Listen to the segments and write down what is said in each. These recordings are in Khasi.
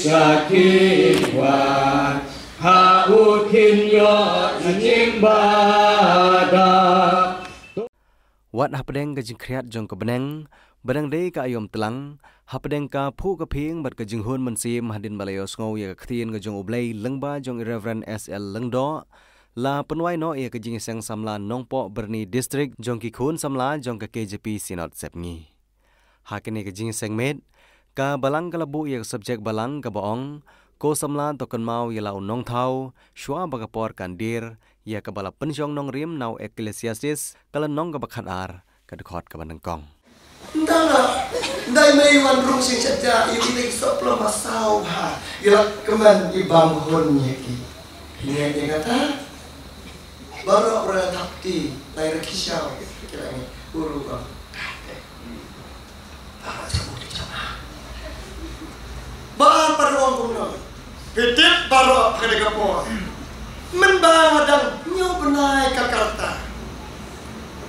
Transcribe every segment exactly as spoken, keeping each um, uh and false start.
Ka kin wan ha u kin ïoh jingim badap. Wat hapdeng ka jingkhriat jong ka bneng, ba dang dei ka aïom tlang, hapdeng ka phuh ka phieng bad ka jinghun mynsiem hadien ba la ïohsngew ïa ka ktien ka jong U Blei lyngba jong i Reverend S L Lyngdoh, la pynwai noh ïa ka jingïaseng samla Nongpoh Byrni District jong ki khun samla jong ka K J P Synod Sepngi. Ha kane ka jingïaseng miet, ka balang ka la buh ïa ka subject balang kaba ong, Ko samla to kynmaw ïa la u nongthaw, shuwa ba ka por kan dier, ïa kaba la pynshong nongrim na u Ecclesiastes, ka lynnong kaba khatar, ka dkhot kaba nyngkong. Ynda la, ynda i mei wan rung shisha ja, i wi dei soh plom ba saw bha, i la kmen i bam hun ïa ki. Phi ngeit ïa kata? Baroh ba la thap kti, lai ra ki shaw, ki la ngeit, uru bam. Ba ar pat ong kumno. Phi tip baroh ha kane ka por. Mynba nga dang hynñiew bnai ka rta.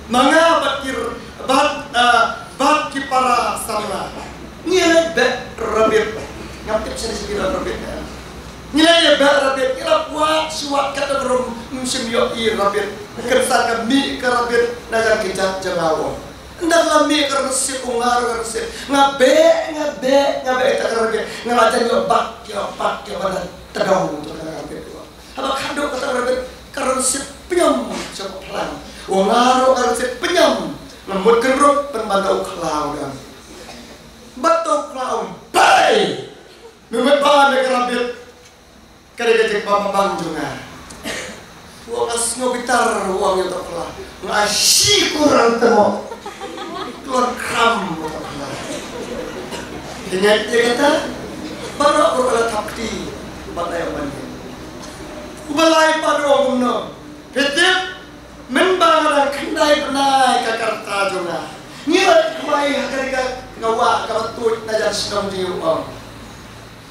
Ma nga bad ki r-, bad, ah, bad ki para samla. Ngi la beh rabbit. Ngam tip shane shi ki la rabbit. Ngi la beh rabbit. Ngi la wad shuwa kata ka rum, ym shym ïohi rabbit. Kynsan ka mih ka rabbit na jan ki jait jong nga u ong. Ynda la mih ka rynsied, u nga ruh ka rynsied. Nga beh, nga beh, nga beh ïa ka rabbit. Nga la jan ïoh bat, ïoh bat, ïoh bat, tadong tu ka rabbit. Haba khadduh kata ka rabbit, ka rynsied pynïam sha ka phlang. U nga ruh ka rynsied pynïam. Nga mut kynrup pynban da u khlaw dang. Bad u khlaw, bai! Me mut ba me ka rabbit. Ka dei ka jingbam bang jong nga. U ong nga sngew bitar, u ong ïa u tokla. Nga shi kurang temo. Klon kram u tokla. Phi ngeit ïa kata? Baroh ruh la thap kti. Bad ai ong ban ïa. U ba lai pat u ong kumno. Phi tip, mynba nga dang khyndai bnai ka rta jong nga. Ngi la khmai ha ka ri ka wah kaba tuid na jan shnong, u ong.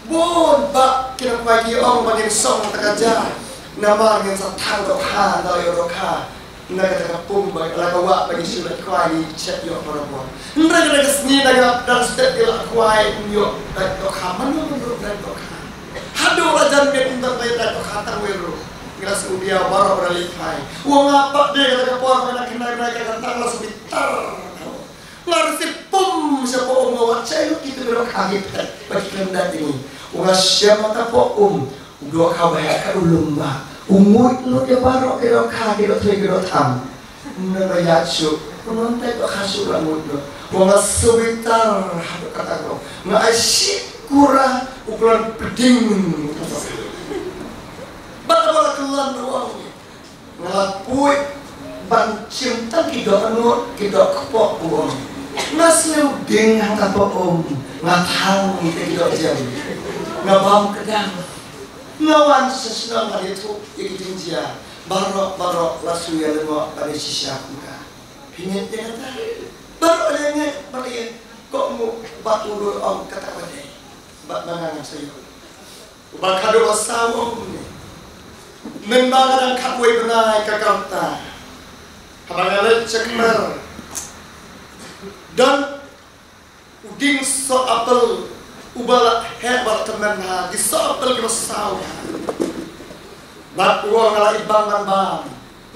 Bun bah ki nongkhwai ki ong ba ngin song ta ka ja. Namar ngin sa thang dohkha, da ïoh dohkha. Na kata ka pung ba la ka wah ba ngi shu leit khwai, ngi check ïoh barabor. Hynrei kata ka sngi da ka dang step ki la khwai, ym ïoh leit dohkha. Mano mano leit dohkha. Haduh la jan miet ym tang leit dohkha tang wei ruh. Ngi la shu dia baroh ba la leit khwai. U ong nga pat de kata ka por ba nga khyndai bnai ka rta nga la shu bitar. Nga rynsied pum shapoh um, nga wad shai lut kito ki dohkha ki phet ba ki khlem da ïa ngi. U nga shem ha shapoh um, u dohkha ba heh ka u lum bha. U nguid lut ïa baroh ki dohkha, ki dohthuh ki dohtham. Nga ba ïaid shuh, u nongtei dohkha shuh la nguid lut. U nga shu bitar haduh katta ka rong. Nga ai shi kura u klon pding. Bad ba la kyllon ruh u ong. Nga la poi ban shim tang ki dohnud, ki dohkpoh, u ong. Nga sngewding hangta poh um, nga thang ïa ki dohjem. Nga bam kdang. Nga wan sha shnong ban ïathuh ïa ki jingjia. Baroh, baroh la shu ïa lyngngoh ban ïa shisha kum ka. Phi ngeit ïa kata? Baroh la ngeit, baroh la ïa kohnguh, bad u ruh u ong kata ba dei. Bad ma nga ngan sa ïoh. Uba khadduh ba saw u ong kumne. Mynba nga dang khatwei bnai ka rta. Haba nga leit sha kper. Don u dieng soh apple uba la heh ba la tymmen ha, ki soh apple kiba saw ha. Bad u ong nga la ibang ban bam.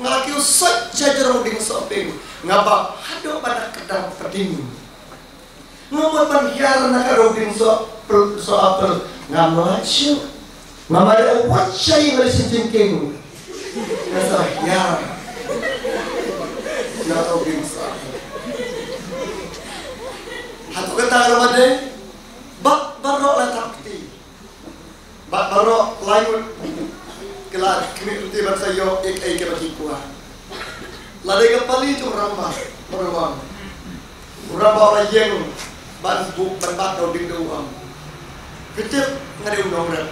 Nga la kiew soh sha jrong u dieng soh pink. Nga bam haduh ba da kdang pding. Nga mut ban hiar na ka rong dieng soh pel-, soh apple. Ngam lah shuh. Nga mad ïa u wat shai nga leit sha jingkieng. Nga sa hiar na ka rong dieng soh apple. Hato kata ka mad ïa, bad baroh la thap kti. Bad baroh lai ngut ki la khmih lynti ban sa ïoh ïa kaei kaba ki kwah. La dei ka pali jong u rangbah, ba u wan. U rangbah u la ïeng ban buh, ban bat da u dieng da u wan. Phi tip, nga dei u nongrep.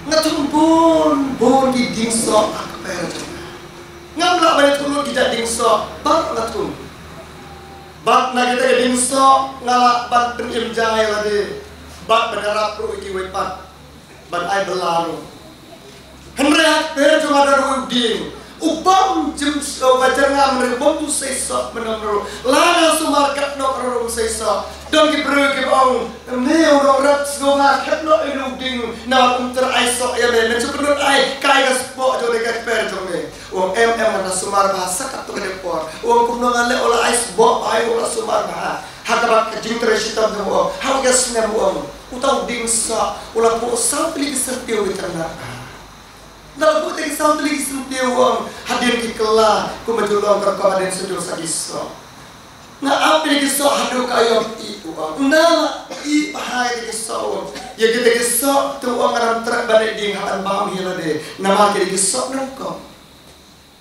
Nga thung bun bun ki dieng soh ha kper jong nga. Ngam lah ban ïathuh lut ki jait dieng soh, bad nga thung. Bad na kita ki dieng soh nga lah ban pynim ja ïa lade. Bad ban ïarap ruh ïa kiwei pat. Ban ai bylla ruh. Hynrei ha kper jong nga don u dieng. U bym jim, u ba jyrngam ruh, u bym tu seisoh mynno mynno ruh. Lada sumar katno katno ruh um seisoh. Don ki briew kiba ong, me u nongrep sngewbha katno ïa u ding, namar um treh ai soh ïa me, men shu pynlut ai kai ka spok jong me, ka kper jong me. U ong em em, ngan da sumar bha sa katto katne por. U ong kumno nga leh, u la ai spok bha, u la sumar bha. Ha kaba ka jingtrei shitom jong u, ha u ïa snem u ong, uta u ding soh u la buh saw tylli ki syntiew ki tynnat bha. Nda la buh te ki saw tylli ki syntiew u ong, hadien ki kylla, kumba ju long ka rukom hadien sa jur sa ki soh. Nga ap ïa ki soh haduh ka aïom ïeh, u ong. Nda la ïeh bha ïa ki soh, u ong. Ïa kita ki soh te u ong ngan ym treh ban leh ding haba bam hi lade. Namar kita ki soh nyngkong.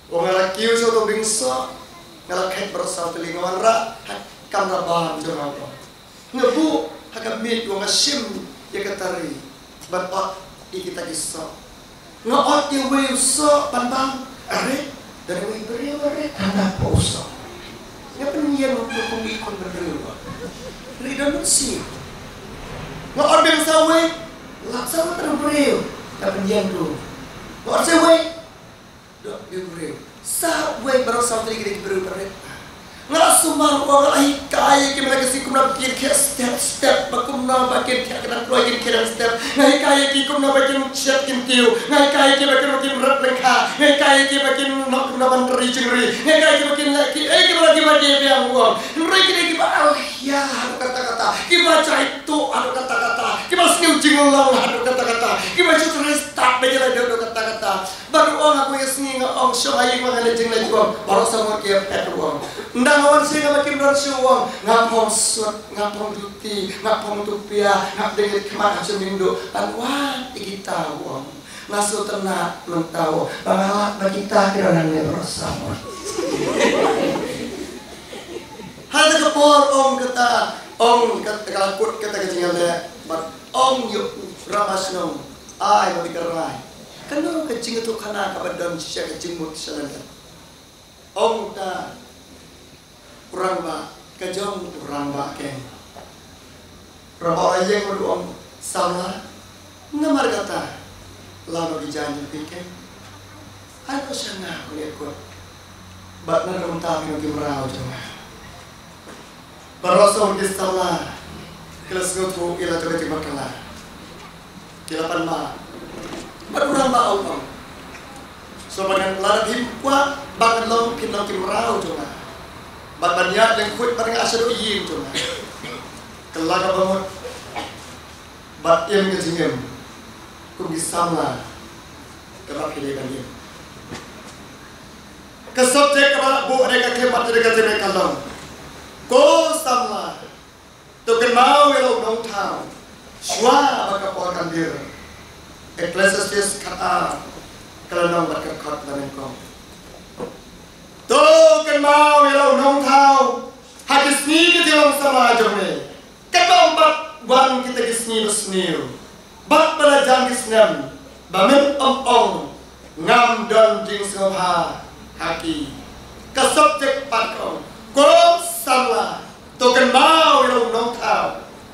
U ong nga la kiew sha uta u ding soh. Nga la khet baroh saw tylli, nga wanrah ha kamra bam jong nga, u ong. Nga buh ha ka miej, u ong, nga shim ïa ka tari ban ot ïa kita ki soh. Nga ot ïa uwei u soh ban bam. Are, don uwei u briew, are, hangta pat u soh. Nga pynïeng, u ong, kum i khun bynriew, u ong. Hynrei don mynsiem. Nga ot biang sa uwei. Lap sa uwei pat u briew. Nga pynïeng ruh. Nga ot sa uwei. Dok, briew, briew. Sa uwei baroh saw tylli ki dei ki briew ba rit. Nga la sumar, u ong, nga la hikai ïa ki mynta ka sngi kumno ba kin thiah step step, ba kumno ba kin thiah ka dang kloi kin thiah dang step. Nga hikai ïa ki kumno ba kin shet kin tiew. Nga hikai ïa ki ba kin, ba kin rep lyngkha. Nga hikai ïa ki ba kin noh kumno ban ri jingri. Nga hikai ïa ki ba kin leh ki, eh, ki ba, ki ba dei biang, u ong. Hynrei ki dei ki ba alhia haduh katta katta. Ki ba jaituh haduh katta katta. Ki ba sniew jinglong haduh katta katta. Ki ba shu trei stad ba ïa leh haduh katta katta. Bad u ong ha kawei ka sngi, nga ong, shong ha ïing, nga leit jingleit, u ong. Baroh saw ngut ki ïa phet, u ong. Nda nga wan sha ïing, nga ba kim don shuh, u ong. Nga phong suit, nga phong juti, nga phong tupia, nga deng ïa khmat ha sha mynduk. Ban wad ïa kita, u ong. Nga sngewtynnat mynta, u ong, ba nga lap ba kita ki don hangne baroh saw ngut. Ha kata ka por ong kata, ong kata, ka la kut kata ka jingïaleh, bad ong ïa u rangbah shnong, ai ma bit ka rai. Kano ka jingïathuhkhana kaba don sha ka jingmut sha lyndet? Ong ta u rangbah, ka jong u rangbah keiñ. Rangbah u la ïeng bad u ong, samla, namar kata la noh ki jaiñ jong phi keiñ. Ai noh sha nga, khublei kut. Bad na ka bynta phi long ki mraw jong nga. Baroh saw ki samla ki la sngewthuh ïa la jong ka jingpakla. Ki la pan ma. Bad u rangbah u ong, sngewbha ngan, lada phim kwah ba ngan long, phin long ki mraw jong nga. Bad ban ïaid lyngkhuid bad nga shaduh ïing jong nga. Kylla kaba mut bad im ka jingim kum ki samla kaba phi dei ban im. Ka subject kaba la buh ha ka khlieh bad ka jingim ka long, ko samla, to kynmaw ïa la u nongthaw shuwa ba ka por kan dier. Ecclesiastes khatar, ka lynnong bad ka dkhot ba nyngkong. To kynmaw ïa la u nongthaw ha ki sngi ki jinglong samla jong me. Katba ym pat wan kita ki sngi basniew bad ba la jan ki snem, ba men ym ong, ngam don jingsngewbha ha ki. Ka subject pat ka ong, ko samla, to kynmaw ïa la u nongthaw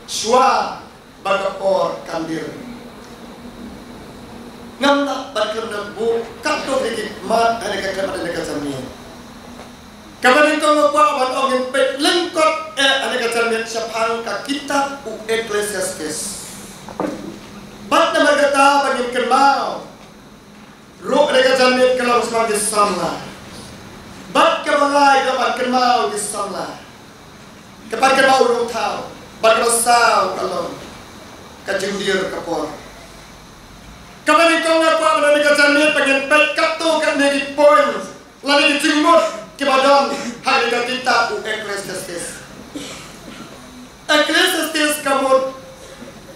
shuwa ba ka por kan dier. Ngam lah ban kren da buh katto katne ki mat ha kane ka khlieh bad ha kane ka janmiet. Kaba nyngkong nga kwah ban ong, ngin peit lyngkot eh ha kane ka janmiet shaphang ka kitab u Ecclesiastes. Bad namar kata ba ngin kynmaw ruh ha kane ka janmiet ka long shaphang ki samla. Bad kaba lai ka long ban kynmaw ki samla. Ka ban kynmaw u nongthaw. Bad kaba saw ka long ka jingdier ka por. Kaba nyngkong nga kwah ba ha kane ka janmiet ba ngin peit katto katne ki point lane ki jingmut kiba don ha kane ka kitab u Ecclesiastes. Ecclesiastes ka mut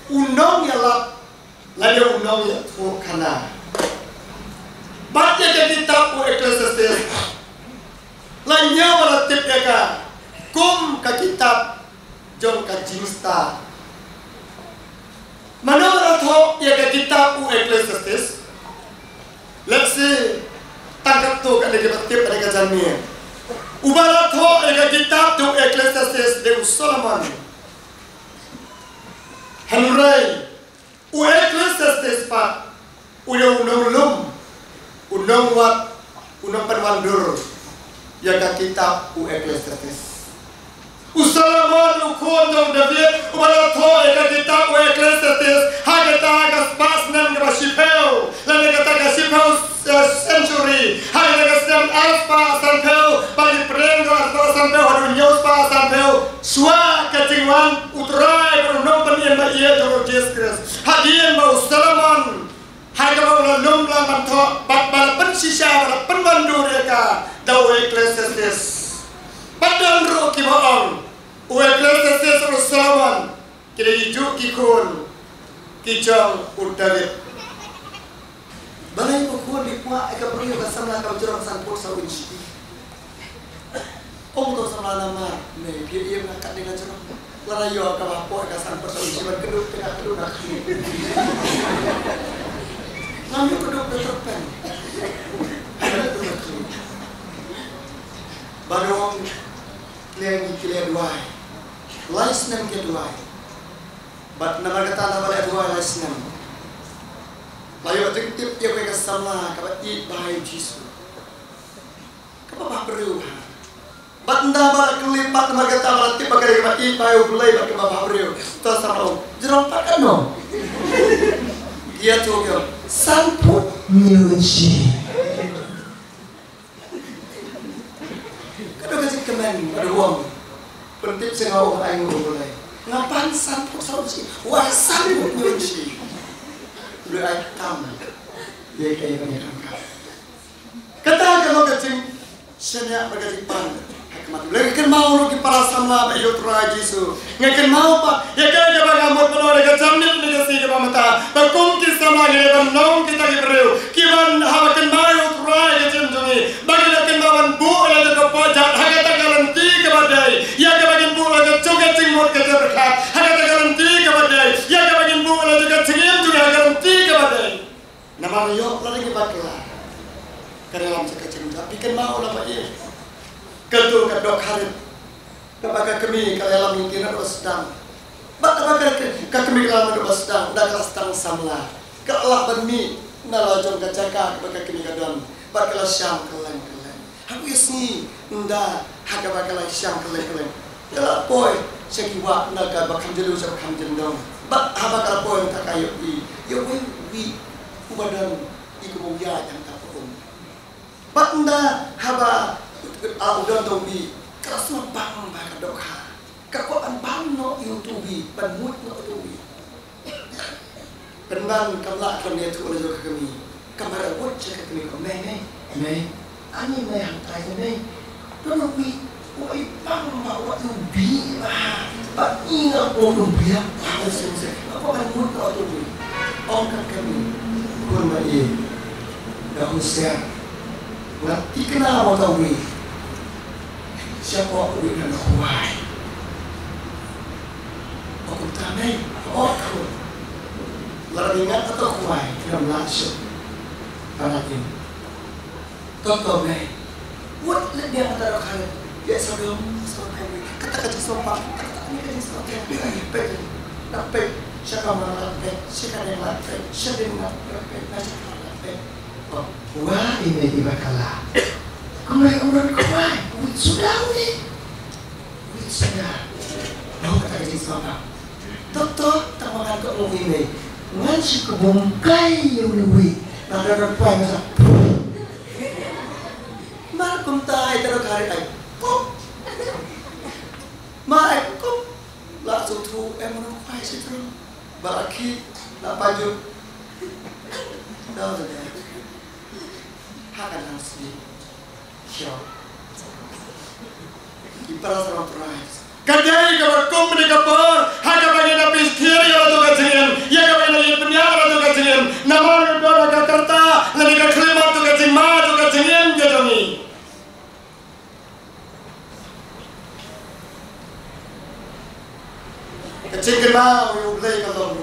u nongïalap lane u nongïathuhkhana. Bad ïa ka kitab u Ecclesiastes la ñiew ba la tip ïa ka kum ka kitab jong ka jingstad. Mano ba la thoh ïa ka kitab u Ecclesiastes? Let's see, tang katto katne kiba tip ha kane ka janmiet. Uba la thoh ïa ka kitab jong u Ecclesiastes dei u Solomon. Hynrei u Ecclesiastes pat u dei u nonglum, u nongwad, u nongpynwandur ïa ka kitab u Ecclesiastes. U Solomon u khun jong u David uba la thoh ïa ka kitab u Ecclesiastes ha kata ka spah snem kaba shiphew, lane kata ka shiphew, eh, century, ha kata ka snem arspah sanphew, ba ki pyrshang arspah sanphew haduh hynñiew spah sanphew, shuwa ka jingwan u Trai bad u nongpynim ba ïeit jong u Jisu Khrist. Hadien ba u Solomon ha kaba u la lum lang ban thoh bad ba la pynshisha, ba la pynwandur ïa ka da u Ecclesiastes. Bad don ruh kiba ong u Ecclesiastes, u Solomon, ki dei juh ki khun ki jong u David. Balei u khun u kwah ïa ka briew ka samla kaba jrong sanphew saw inshi? Ong to samla namar ne phi ïa nga kat dei nga jrong. Lada ïoh kaba poi ka san persen shi ban kdup te nga kdup nga kdup. Ngam ïoh kdup da tyrpeng. Ba dong leng ki leh duwai. Lai snem ki duwai. Bad namar kata lada ba leh duwai lai snem, la ïoh jingtip ïa ka samla kaba ïeit ba ïa u Jisu. Kaba bhabriew ha. Bad ynda ba la kylli pat namar kata ba la tip ba ka dei kaba ïeit ba ïa U Blei bad kaba bhabriew. To sa ong jrong pat katno? Ïa to ïa san phut hynñiew inshi. Ka dei ka jingkmen ka dei wang. Pyntip sha nga, ong ai ngu U Blei. Nga pan san phut saw inshi. Wai san phut hynñiew inshi. U Blei ai tam. Ïa ka ïa ka ïa ka. Kata ka long ka jingshaniah bad ka jingpan ha khmat U Blei. Nga kynmaw ruh ki para samla ba ïeit ïa U Trai Jisu. Nga kynmaw pat ïa kaei kaba nga mut ban ong ha ka janmiet ne ka sngi kaba mynta, ba kum ki samla ngi dei ban long kita ki briew kiban haba kynmaw ïa U Trai ha ka jingim jong ngi, ba ngi da kynmaw ban buh ïa la jong ka pyrshah ha kata ka lynti kaba dei, ïa kaba ngin buh la ka jong ka jingmut ka jingpyrkhat ha kata ka lynti kaba dei, ïa kaba ngin buh la jong ka jingim jong ngi ha ka lynti kaba dei. Namar ïoh lada ngi bakla, ka ïalam sha ka jingïap. Phi kynmaw la ba ïa kato ka dohkha rit kaba ka kmie ka la ïalam ïa ki naduh ba sdang. Bad kaba ka, ka kmie ka la ïalam naduh ba sdang, da ka la sdang samla, ka la lah ban mih na la jong ka jaka kaba ka kmie ka don. Bad ka la shang kylleng kylleng. Ha kawei ka sngi, ynda ha kaba ka la shang kylleng kylleng, ka la poi sha ki wah na kaba kham jylliew sha ba kham jyndong. Bad haba ka la poi, ynda ka ïohi ïa uwei u wih uba don ïa ka bynta ïa ka um. Bad ynda haba u don da u wih, ka la sngewbang ba ka dohkha. Ka kwah ban bam noh ïa uto u wih, ban mut noh uto u wih. Pynban kam lah ban ïathuh la jong ka kmie. Ka mut ka wut sha ka kmie, ka ong, "Mei, mei, mei. Ani mei hangtai te mei. Don u wih, u wih bang ba u wah u bih bha. Ba ngi nga ong u bih bha u seng seng. Nga kwah ban mut noh uto u wih." Ong ka kmie, "Khun mei, da husiar. Nga thikna ba uto u wih." Sha pok u wih na khwai. O kumta mei, o khun. Lada ngi ngat ha to khwai, ngam lah shuh. Para in. To to mei. Wat leh biang kata dohkha rit. Ïa sa dum, sa dum. Kata ka jingsngewbha, kata ka jingsngewbha. Peit, na peit, sha kamra lad peit, sha kadiang lad peit, sha dieng lad peit, na sha kamra lad peit. Wah, i mei iba kylla. Kumne u don khwai, wit suda u dei. Wit suda. Nang kata ka jingsngewbha. Tok tok, tang ba ngan kohnguh i mei. Ngan shu kbum kai ïa u wit. Nang don khwai ngan sa. Mar kumta ai tang ka rit ai. Kup. Mar ai kup. La sngewthuh em, u don khwai shi tang. Ba la khih, la pajut. Dei, dei. Ha ka nang sngewthuh. Sure. Ki para samla Trai. Ka dei kaba kum kane ka por, ha kaba ngin ïa pynshai ïa la jong ka jingim, ïa kaba ngin ïa pynïar ïa la jong ka jingim. Namar ka don ka rta, lane ka khlem don ka jingma jong ka jingim ka jong ngi. Ka jingkynmaw ïa U Blei ka long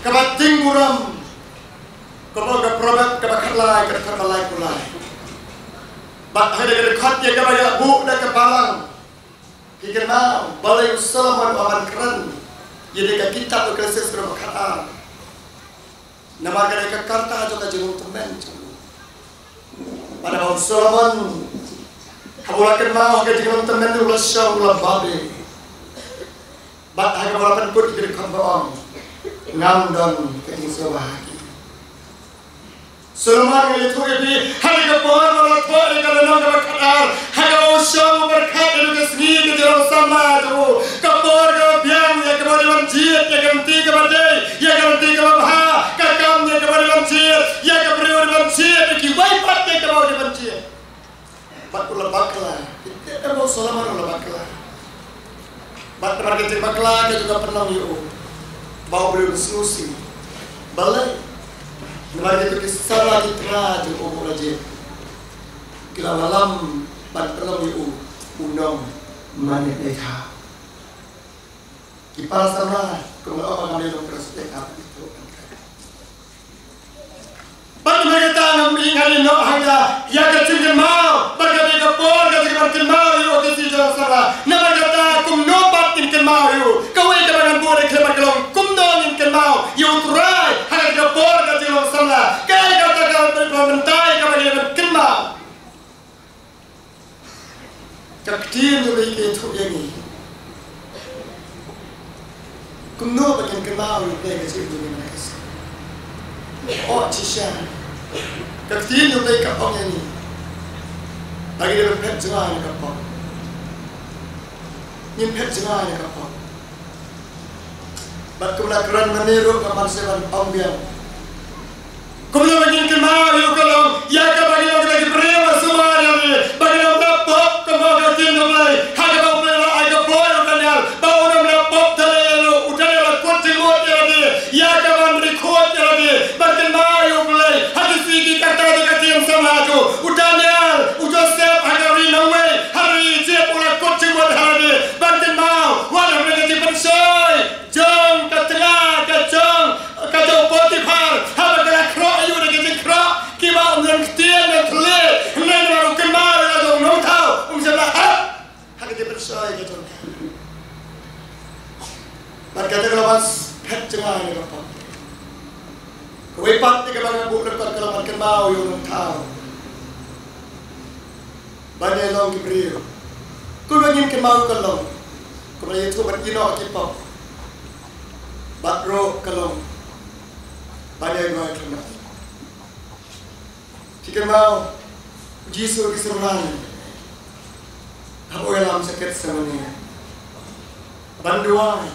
kaba jingburom. Kaba ka Proverb kaba khatlai, ka dkhot ba laiphew lai. Bad ha kane ka dkhot ïa kaba ïa buh da ka balang. Ki kynmaw, balei u Solomon u ap ban kren ïa kane ka kitab Ecclesiastes kaba khatar. Namar kane ka rta jong ka jinglong tymmen jong u. Haba u Solomon, haba u la kynmaw ha ka jinglong tymmen, u la shong, u la babe. Bad haba u la pynkut ïa ki dkhot ba ong, ngam don ka jingsngewbha ha ki. Solomon, nga ïathuh ïa phi, ha kane ka por ba la thoh ïa ka lynnong kaba khatar, ha kaba u shong u pyrkhat ïa ka sngi ka jinglong samla jong u, ka por kaba biang ïa kaba u dei ban jied, ïa ka lynti kaba dei, ïa ka lynti kaba bha, ka kam ïa kaba u dei ban jied, ïa ka briew u dei ban jied, ïa kiwei pat ïa kaba u dei ban jied. Bad u la bakla. Ïa u Solomon u la bakla. Bad namar ka jingbakla ka jong ka pynlong ïa u ba u briew u sngewsih. Balei? Namar kito ki samla ki tnga jong u ba u la jied, ki la wallam ban pynlong ïa u u nong mane beit ha. Ki para samla, kum la ong, ngam ïoh nongpynroi stek ha kito. Bad namar kata ngam ïoh, ngam ïoh noh hangta ïa ka jingkynmaw, bad ka dei ka por ka jong ka ban kynmaw ïa u, ki para samla. Namar kata kumno pat ngin kynmaw ïa u? Kawei kaba ngan buh da ka khlieh bad ka long, kumno ngin kynmaw ïa u Trai ha ka por ka jinglong samla? Kaei kata ka ban, ban, ban, kaba ngin kynmaw? Ka ktien jong U Blei ka ïathuh ïa ngi kumno ba ngin kynmaw ïa U Blei ka jingim jong ngi mynta ka sngi. Oh, shisha. Ka ktien jong U Blei ka ong ïa ngi ba ngi dei ban phet jngai na ka pop. Ngin phet jngai na ka pop. Bad kumba la kren mynne ruh, nga man sa ban ong biang. Kumno ba ngin kynmaw ïa u ka long, ïa kaba ngi long kita ki briew ba sumar ïa lade, ba ngin ym lah pop, kumba ka ktien U Blei, ha kaba U Blei u la ai ka bor ïa u Daniel ba un ym lah pop. Te lei ruh u Daniel u la kut jingmut ïa lade, ïa kaban ri khuid ïa lade ban kynmaw ïa U Blei ha ki sngi ki kata, da ka ktien samla jong u Daniel, u Joseph ha ka ri nongwei ha ri Ijipt, u la kut jingmut ha lade ban kynmaw wat ha ka jingpynshoi jong ka tnga ka jong ka jong u Potiphar, haba ka la khroh ïa u da ka jingkhroh kiba ym don ktien don thylliej, hynrei namar u kynmaw ïa la jong u nongthaw, um shym la hap ha ka jingpynshoi ka jong ka. Bad kata ka la ban phet jngai na ka pop. Kawei pat ïa kaba nga buh lyngkot ka la ban kynmaw ïa u nongthaw. Ban ïa long ki briew. Kumno ngin kynmaw ka long? Kumno ïathuh ban ïehnoh ki pop. Bad ruh ka long ban ïa duwai khlem da. Ki kynmaw Jisu ki synran haba u ïalam sha Gethsemane ban duwai.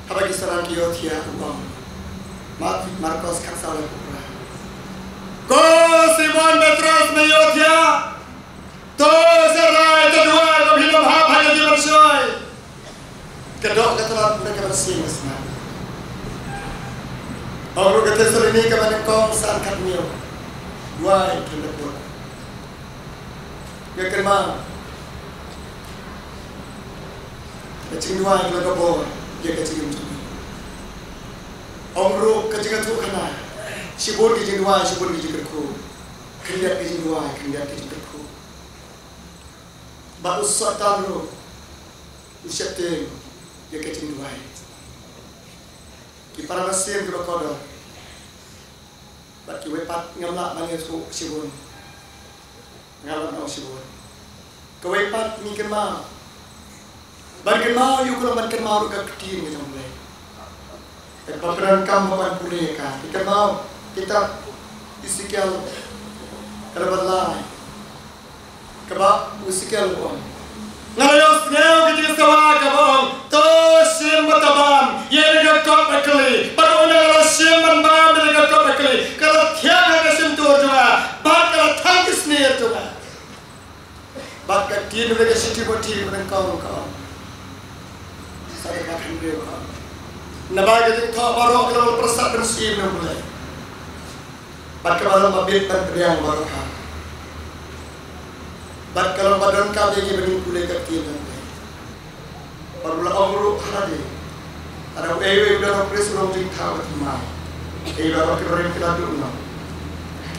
Haba ki synran ki ïohthiah, u ong, Mat-, Markos khatsaw, dkhot phra: Ko Simon Petros, me ïohthiah? To sharai, to duwai ba phin ym hap ha ka jingpynshoi. Ka doh ka tlot na ka mynsiem ka smat. Ong ruh ka Thessaloni kaba nyngkong san khathynñiew: Duwai khlem da kut. Nga kynmaw ka jingduwai ka long ka bor ïa ka jingim jong ngi. Ong ruh ka jingïathuhkhana, shibun ki jingduwai, shibun ki jingkyrkhu, khyndiat ki jingduwai, khyndiat ki jingkyrkhu. Bad u Soitan ruh u sheptieng ïa ka jingduwai. Ki para mynsiem kiba kordor, bad kiwei pat ngam lah ban ïathuh shibun. Ngam lah ban ong shibun. Kawei pat ngi kynmaw, ban kynmaw ïa u ka long ban kynmaw ruh ka ktien ka jong U Blei. Te ba pyndonkam ban pule ïa ka, ngi kynmaw kitab Esekiel ka lynnong lai, kaba u Esekiel u ong: Nga la ïohsngew ka jingsawa kaba ong, to shim bad to bam ïa kane ka kot bakhleh. Bad nga la shim bad bam ïa kane ka kot bakhleh, ka la thiang ha ka shyntur jong nga bad ka la thang ki snier jong nga. Bad ka ktien jong ka shithi Timothi kaba nyngkong ka ong, sa dkhot khathynriew ka ong: Naba ka jingthoh baroh ka long pyrsad mynsiem na U Blei, bad kaba long ba bit ban pdiang baroh ha, bad ka long ba donkam ïa ngi ba ngin pule ka ktien jong U Blei. Bad u la ong ruh ha lade: Lada uei uei u don u priest u long jingthaw, ba thymmai. Kiei baroh ki barim ki la duh noh,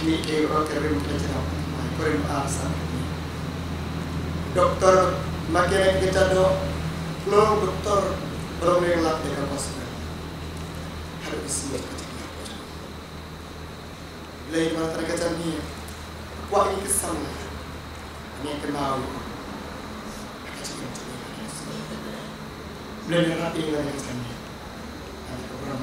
kiei baroh ki barim ki la jngai, ba thymmai. Korinth ar, san khatnïa. Doktor, mechanic, ki jait doh, kloi doktor ba long ne lak ïa ka gospel. Haduh ka sngi ka jingïap. Lei ba tang ka jingïap. Kwah ïa ka samla, ïa ka naw, ka jingim jong ngi. Blei ïarap ïa ngi na ka jingim. Ïa ka burom.